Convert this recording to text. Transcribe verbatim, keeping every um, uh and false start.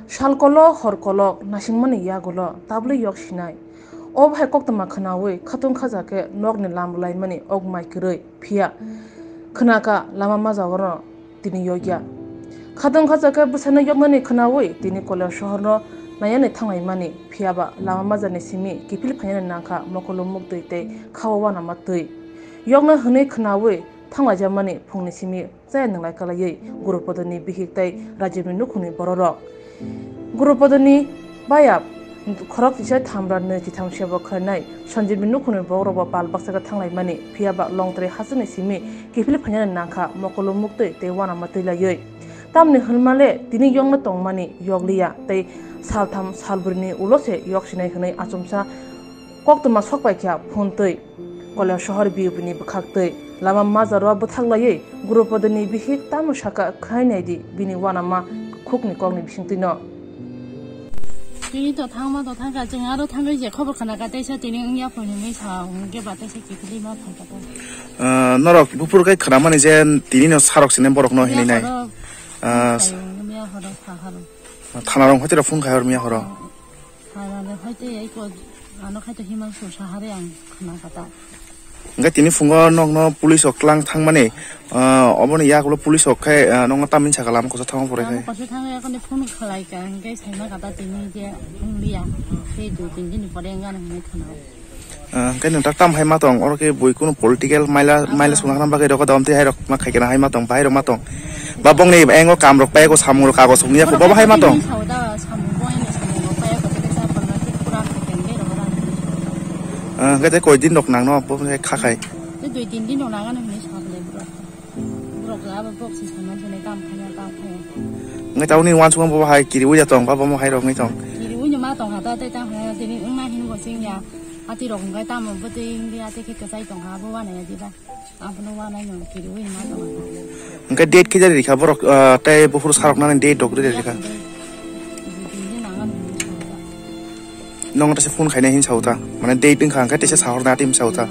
Sal kolok, hor kolok, nasingmani yagulo tabli yok sinai. O bahai koktwma khwnaui khatung khaja khe nokni lam rwlaimani ok mai kwrwi, phiya khwnaka lama majagorno tini yokya. Khatung khaja khe bwsaino yoknani khwnaui tini Koilasohorno naiyanai thanglaimani, phiyaba lama majani simi kiphil phainani nangkha mokolo muktwi tei khao uanama twi. Yokna hwnwi khwnaui thanglaijakmani phungni simi chaya nwnglai kalaiwi Gurupodoni bihik tei Rajibni nukhungni bororok. Gurupodoni bayap khorok kisa thamra nwi chitham sebo khwrwnai Sanjibni nukhungni borokrobo pal baksa khe thanglaimani, phiyaba longtrai hasteni simi kiphil phainani nangkha mokolo muktwi tei uanama twi laiwi. Tamni hwnmale tini yokno tongmani yokliya tei saltham salbrini ulo se yok sinai hwnwi achomsa koktwma sokpaikha phone twi. Koilasohor B U P ni bwkhaktwi lama majaro bwthaklaiwi Gurupodoni bihik tamo saka khwnai naidi bini uanama khukni kokni bisingtwino. Tini to thangma to thangkha, chwng aro thangwi je khobor khwnakha, teisa tini wngya phone hinwi sa hwnkhe ba teisa kiphilwi ma phaikha ta. Ah, norok buphuru kai khwnamani je tini no sarok sini borok no hinwi nai. Miya horo, ah, phai wngkha, miya horo sa horo. Thana rong hoitera phone khai hor miya horo. Thana rong hoite ai ko ano khai to Himanshu sa hare ang khwnakha ta. Hingke tini phungo nokno police o klang thangmani, ah, oboni yakulo police o khe, ah, nokno tamni saka lama kosa thangma pore khe. Lama kosa thangwi akhoni phone khlai ka, hingke saima kata tini je wngya, tei dui tin din ni pore wngya hinwi khna. Ah, hingke nwng tak tam hai ma tong, oro khe bui kunu political maila, maila songna bagwi rok dom tei hai rok ma khai kena hai ma tong, bahai rok ma tong. Ba bongni engo kam rok pai ko samung rok kagos wngya ko, bo bahai ma tong. Samung bo eno samung rok pai ko, tei sa pura khe keng rok. Ah, hingke tei koi din rok nangno bo kha khai. Tei dui tin din rok nang ano hinwi sa bwlai borok. Borok ja abo borok se sama bwlai kam khaya, kam khaya. Hingke tauni wansukma bo hai kiriwi ya tong, ba bo hai rok ni tong. Kiriwi no ma tong ha ta, tei tang ha tini wngna hin bo sing ya. Ati rok hingke tamo bwtwi wngya, ati khe kwchai tong ha, bo wana ya diba. Abono wanai no kiriwi ma tong ha. Hingke date khe jari rikha borok, ah, tei buphuru sarok nani date rok rikha. Dui tin din nang ano hinwi sa. Nong tese phone khaina hin sa uta. Mane date wngkha hingke tese sahor na tim sa uta.